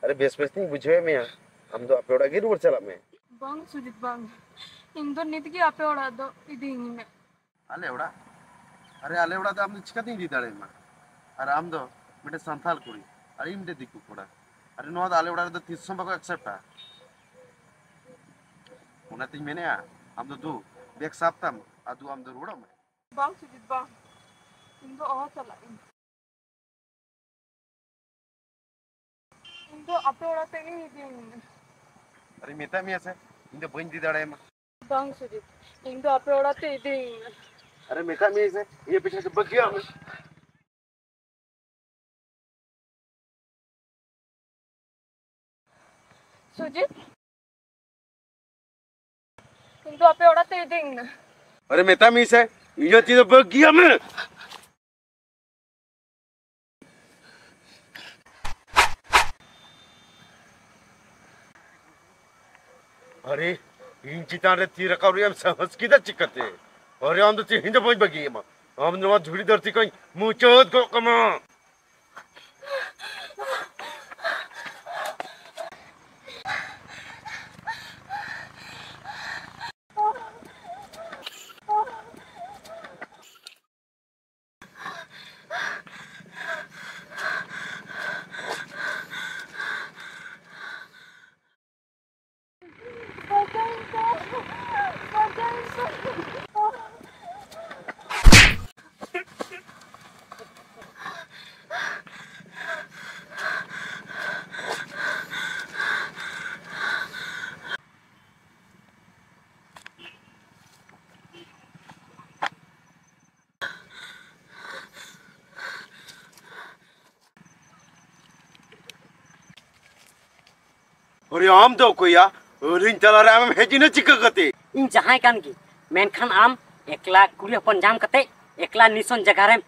ᱟᱨᱮ, ᱵᱮᱥ ᱵᱮᱥ ᱛᱤᱧ ᱵᱩᱡᱷᱟᱹᱣᱮᱫ ᱢᱮᱭᱟ, ᱟᱢ ᱫᱚ ᱟᱯᱮ ᱚᱲᱟᱜ ᱜᱮ ᱨᱩᱣᱟᱹᱲ ᱪᱟᱞᱟᱜ ᱢᱮ᱾ ᱵᱟᱝ ᱥᱩᱡᱤᱛ, ᱵᱟᱝ, ᱤᱧ ᱫᱚ ᱱᱤᱛ ᱜᱮ ᱟᱯᱮ ᱚᱲᱟᱜ ᱫᱚ ᱤᱫᱤᱭᱤᱧ ᱢᱮ᱾ ᱟᱞᱮ ᱚᱲᱟᱜ? ᱟᱨᱮ, ᱟᱞᱮ ᱚᱲᱟᱜ ᱫᱚ ᱟᱢ ᱫᱚ ᱪᱤᱠᱟᱹᱛᱤᱧ ᱤᱫᱤ ᱫᱟᱲᱮᱭᱟᱢᱟ? ᱟᱨ ᱟᱢ ᱫᱚ ᱢᱤᱫᱴᱮᱱ ᱥᱟᱱᱛᱟᱲ ᱠᱩᱲᱤ, ᱟᱨ ᱤᱧ ᱢᱤᱫᱴᱮᱱ ᱫᱤᱠᱩ ᱠᱚᱲᱟ᱾ ᱟᱨᱮ, ᱱᱚᱣᱟ ᱫᱚ ᱟᱞᱮ ᱚᱲᱟᱜ ᱨᱮᱫᱚ ᱛᱤᱥ ᱦᱚᱸ ᱵᱟᱠᱚ accept ᱟ᱾ ᱚᱱᱟᱛᱤᱧ ᱢᱮᱱᱮᱫᱼᱟ, ᱟᱢ ᱫᱚ ᱫᱩ, ᱵᱮᱜᱽ ᱥᱟᱵ ᱛᱟᱢ ᱟᱨ ᱫᱩ, ᱟᱢ ᱫᱚ ᱨᱩᱣᱟᱹᱲᱚᱜ ᱢᱮ᱾ ᱵᱟᱝ ᱥᱩᱡᱤᱛ, ᱵᱟᱝ᱾ ᱤᱧ ᱫᱚ ᱚᱦᱚ ᱪᱟᱞᱟᱜ ᱤᱧ᱾ ᱤᱧ ᱫᱚ ᱟᱯᱮ ᱚᱲᱟᱜ ᱛᱮᱜᱮ ᱤᱫᱤᱧ ᱢᱮ᱾ ᱟᱨᱮ ᱢᱮᱛᱟᱜ ᱢᱮᱭᱟ ᱥᱮ, ᱤᱧ ᱫᱚ ᱵᱟᱹᱧ ᱤᱫᱤ ᱫᱟᱲᱮᱭᱟᱢᱟ᱾ ᱵᱟᱝ ᱥᱩᱡᱤᱛ, ᱤᱧ ᱫᱚ ᱟᱯᱮ ᱚᱲᱟᱜ ᱛᱮ ᱤᱫᱤᱧ ᱢᱮ᱾ ᱟᱨᱮ ᱢᱮᱛᱟᱜ ᱢᱮᱭᱟ ᱥᱮ, ᱤᱧᱟᱹᱜ ᱯᱤᱪᱷᱚᱱ ᱛᱮ ᱵᱟᱹᱜᱤᱭᱟᱜ ᱢᱮ᱾ ᱥᱩᱡᱤᱛ, ᱤᱧ ᱫᱚ ᱟᱯᱮ ᱚᱲᱟᱜ ᱛᱮ ᱤᱫᱤᱧ ᱢᱮ᱾ ᱟᱨᱮ ᱢᱮᱛᱟᱜ ᱢᱮᱭᱟ ᱥᱮ, ᱤᱧᱟᱹᱜ ᱛᱤ ᱫᱚ ᱵᱟᱹᱜᱤᱭᱟᱜ ᱢᱮ᱾ ᱟᱨᱮ, ᱤᱧ ᱪᱮᱛᱟᱱ ᱨᱮ ᱛᱤ ᱨᱟᱠᱟᱵ ᱨᱮᱭᱟᱜ ᱮᱢ ᱥᱟᱦᱚᱥ ᱠᱮᱫᱟ ᱪᱤᱠᱟᱹᱛᱮ? ᱟᱨᱮ, ᱟᱢ ᱫᱚ ᱛᱮᱦᱮᱧ ᱫᱚ ᱵᱟᱹᱧ ᱵᱟᱹᱜᱤᱭᱟᱢᱟ᱾ ᱟᱢ ᱱᱚᱣᱟ ᱫᱷᱩᱲᱤ ᱫᱷᱟᱹᱨᱛᱤ ᱠᱷᱚᱱ ᱢᱩᱪᱟᱹᱫ ᱜᱚᱜ ᱠᱟᱢᱟ᱾ ᱟᱨᱮ ᱟᱢ ᱫᱚ ᱚᱠᱚᱭᱟ? ᱟᱹᱞᱤᱧ ᱛᱟᱞᱟᱨᱮ ᱟᱢᱮᱢ ᱦᱮᱡ ᱮᱱᱟ ᱪᱤᱠᱟᱹ ᱠᱟᱛᱮ? ᱤᱧ ᱡᱟᱦᱟᱸᱭ ᱠᱟᱱ ᱜᱮ, ᱢᱮᱱᱠᱷᱟᱱ ᱟᱢ ᱮᱠᱞᱟ ᱠᱩᱲᱤ ᱦᱚᱯᱚᱱ ᱧᱟᱢ ᱠᱟᱛᱮ ᱮᱠᱞᱟ ᱱᱤᱥᱚᱱ ᱡᱟᱭᱜᱟ ᱨᱮᱢ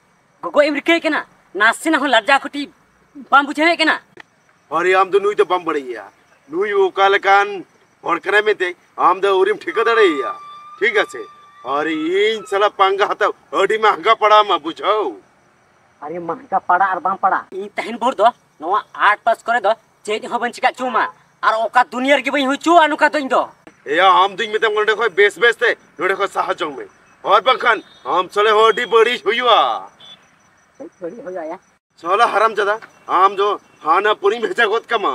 ᱜᱚᱜᱚᱡ ᱮᱢ ᱨᱤᱠᱟᱹᱭᱮ ᱠᱟᱱᱟ? ᱱᱟᱥᱮᱱᱟᱜ ᱦᱚᱸ ᱞᱟᱡᱟᱣ ᱠᱟᱹᱴᱤᱡ ᱵᱟᱢ ᱵᱩᱡᱷᱟᱹᱣᱮᱫ ᱠᱟᱱᱟ? ᱟᱨᱮ ᱟᱢ ᱫᱚ ᱱᱩᱭ ᱫᱚ ᱵᱟᱢ ᱵᱟᱲᱟᱭᱮᱭᱟ, ᱱᱩᱭ ᱚᱠᱟ ᱞᱮᱠᱟᱱ ᱦᱚᱲ ᱠᱟᱱᱟᱭ ᱢᱮᱱᱛᱮ ᱟᱢ ᱫᱚ ᱟᱹᱣᱨᱤᱢ ᱴᱷᱤᱠᱟᱹ ᱫᱟᱲᱮᱭᱟᱭᱟ, ᱴᱷᱤᱠ ᱟᱪᱷᱮ? ᱟᱨ ᱤᱧ ᱥᱟᱞᱟᱜ ᱯᱟᱸᱜᱟ ᱦᱟᱛᱟᱣ ᱟᱹᱰᱤ ᱢᱟᱦᱜᱟ ᱯᱟᱲᱟᱣ ᱟᱢᱟ, ᱵᱩᱡᱷᱟᱹᱣ? ᱟᱨᱮ ᱢᱟᱦᱜᱟ ᱯᱟᱲᱟ ᱟᱨ ᱵᱟᱝ ᱯᱟᱲᱟ, ᱤᱧ ᱛᱟᱦᱮᱱ ᱵᱷᱳᱨ ᱫᱚ ᱱᱚᱣᱟ ᱟᱨᱴ ᱯᱟᱥ ᱠᱚᱨᱮ ᱫᱚ ᱪᱮᱫ ᱦᱚᱸ ᱵᱟᱹᱧ ᱪᱤᱠᱟ ᱦᱚᱪᱚᱣᱟᱢᱟ, ᱟᱨ ᱚᱠᱟ ᱫᱩᱱᱤᱭᱟᱹ ᱨᱮᱜᱮ ᱵᱟᱹᱧ ᱦᱩᱭ ᱦᱚᱪᱚᱣᱟ ᱱᱚᱝᱠᱟ ᱫᱚ ᱤᱧ ᱫᱚ᱾ ᱮᱭᱟ, ᱟᱢ ᱫᱩᱧ ᱢᱮᱛᱟᱢ ᱠᱟᱱᱟ, ᱱᱚᱸᱰᱮ ᱠᱷᱚᱱ ᱵᱮᱥ ᱵᱮᱥ ᱛᱮ ᱱᱚᱸᱰᱮ ᱠᱷᱚᱱ ᱥᱟᱦᱟ ᱡᱚᱝ ᱢᱮ, ᱟᱨ ᱵᱟᱝᱠᱷᱟᱱ ᱟᱢ ᱥᱟᱞᱟᱜ ᱦᱚᱸ ᱟᱹᱰᱤ ᱵᱟᱹᱲᱤᱡ ᱦᱩᱭᱩᱜᱼᱟ᱾ ᱪᱮᱫ ᱵᱟᱹᱲᱤᱡ ᱦᱩᱭᱩᱜᱼᱟ ᱭᱟ? ᱥᱟᱞᱟ ᱦᱟᱨᱟᱢ ᱡᱟᱫᱟ, ᱟᱢ ᱫᱚ ᱦᱟᱱᱟ ᱯᱩᱨᱤᱧ ᱵᱷᱮᱡᱟ ᱜᱚᱫ ᱠᱟᱢᱟ᱾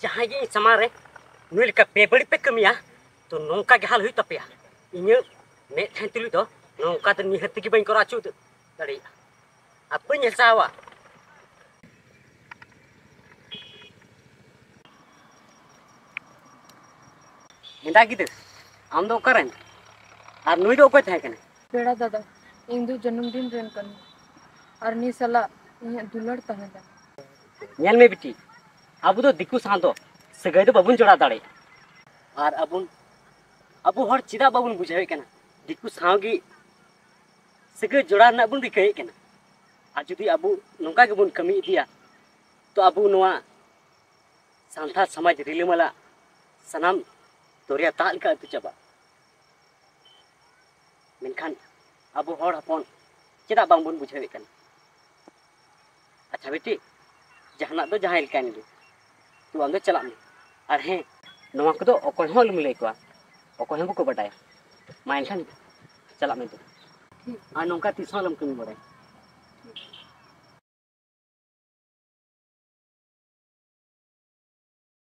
ᱡᱟᱦᱟᱸᱭ ᱜᱮ ᱤᱧ ᱥᱟᱢᱟᱝ ᱨᱮ ᱱᱩᱭ ᱞᱮᱠᱟ ᱵᱮᱵᱟᱹᱲᱤᱡ ᱯᱮ ᱠᱟᱹᱢᱤᱭᱟ, ᱛᱚ ᱱᱚᱝᱠᱟ ᱜᱮ ᱦᱟᱞ ᱦᱩᱭᱩᱜ ᱛᱟᱯᱮᱭᱟ᱾ ᱤᱧᱟᱹᱜ ᱢᱮᱫ ᱴᱷᱮᱱ ᱛᱩᱞᱩᱡ ᱫᱚ ᱱᱚᱝᱠᱟ ᱫᱚ ᱱᱤᱦᱟᱹᱛ ᱜᱮ ᱵᱟᱹᱧ ᱠᱚᱨᱟᱣ ᱦᱚᱪᱚ ᱫᱟᱲᱮᱭᱟᱜᱼᱟ᱾ ᱟᱯᱮᱧ ᱦᱮᱞᱥᱟᱣᱟ᱾ ᱦᱮᱸᱫᱟ ᱜᱤᱫᱟᱹᱨ, ᱟᱢ ᱫᱚ ᱚᱠᱟᱨᱮᱱ? ᱟᱨ ᱱᱩᱭ ᱫᱚ ᱚᱠᱚᱭ ᱛᱟᱦᱮᱸ ᱠᱟᱱᱟ? ᱯᱮᱲᱟ ᱫᱟᱫᱟ, ᱤᱧ ᱫᱚ ᱡᱟᱹᱱᱩᱢ ᱫᱤᱱ ᱨᱮᱱ ᱠᱟᱹᱱᱟᱹᱧ᱾ ᱟᱨ ᱱᱩᱭ ᱥᱟᱞᱟᱜ ᱤᱧᱟᱹᱜ ᱫᱩᱞᱟᱹᱲ ᱛᱟᱦᱮᱸ ᱞᱮᱱᱟ᱾ ᱧᱮᱞ ᱢᱮ ᱵᱤᱴᱤ, ᱟᱵᱚ ᱫᱚ ᱫᱤᱠᱩ ᱥᱟᱶ ᱫᱚ ᱥᱟᱹᱜᱟᱹᱭ ᱫᱚ ᱵᱟᱵᱚᱱ ᱡᱚᱲᱟᱣ ᱫᱟᱲᱮᱭᱟᱜᱼᱟ᱾ ᱟᱨ ᱟᱵᱚ, ᱟᱵᱚ ᱦᱚᱲ ᱪᱮᱫᱟᱜ ᱵᱟᱵᱚᱱ ᱵᱩᱡᱷᱟᱹᱣᱮᱫ ᱠᱟᱱᱟ? ᱫᱤᱠᱩ ᱥᱟᱶ ᱜᱮ ᱥᱟᱹᱜᱟᱹᱭ ᱡᱚᱲᱟᱣ ᱨᱮᱱᱟᱜ ᱵᱚᱱ ᱨᱤᱠᱟᱹᱭᱮᱫ ᱠᱟᱱᱟ᱾ ᱟᱨ ᱡᱩᱫᱤ ᱟᱵᱚ ᱱᱚᱝᱠᱟ ᱜᱮᱵᱚᱱ ᱠᱟᱹᱢᱤ ᱤᱫᱤᱭᱟ, ᱛᱚ ᱟᱵᱚ ᱱᱚᱣᱟ ᱥᱟᱱᱛᱟᱲ ᱥᱚᱢᱟᱡᱽ ᱨᱤᱞᱟᱹᱢᱟᱞᱟ ᱥᱟᱱᱟᱢ ᱫᱚᱨᱭᱟ ᱫᱟᱜ ᱞᱮᱠᱟ ᱟᱹᱛᱩ ᱪᱟᱵᱟᱜᱼᱟ᱾ ᱢᱮᱱᱠᱷᱟᱱ ᱟᱵᱚ ᱦᱚᱲ ᱦᱚᱯᱚᱱ ᱪᱮᱫᱟᱜ ᱵᱟᱝᱵᱚᱱ ᱵᱩᱡᱷᱟᱹᱣᱮᱫ ᱠᱟᱱᱟ? ᱟᱪᱪᱷᱟ ᱵᱤᱴᱤ, ᱡᱟᱦᱟᱱᱟᱜ ᱫᱚ ᱡᱟᱦᱟᱸᱭ ᱞᱮᱠᱟᱱ ᱜᱮ, ᱛᱚ ᱟᱢ ᱫᱚ ᱪᱟᱞᱟᱜ ᱢᱮ᱾ ᱟᱨ ᱦᱮᱸ, ᱱᱚᱣᱟ ᱠᱚᱫᱚ ᱚᱠᱚᱭ ᱦᱚᱸ ᱟᱞᱚᱢ ᱞᱟᱹᱭ ᱟᱠᱚᱣᱟ, ᱚᱠᱚᱭ ᱦᱚᱸ ᱵᱟᱠᱚ ᱵᱟᱰᱟᱭᱟ᱾ ᱢᱟ ᱮᱱᱠᱷᱟᱱ ᱪᱟᱞᱟᱜ ᱢᱮ ᱛᱚ᱾ ᱟᱨ ᱱᱚᱝᱠᱟ ᱛᱤᱥ ᱦᱚᱸ ᱟᱞᱚᱢ ᱠᱟᱹᱢᱤ ᱵᱟᱲᱟᱭᱟ᱾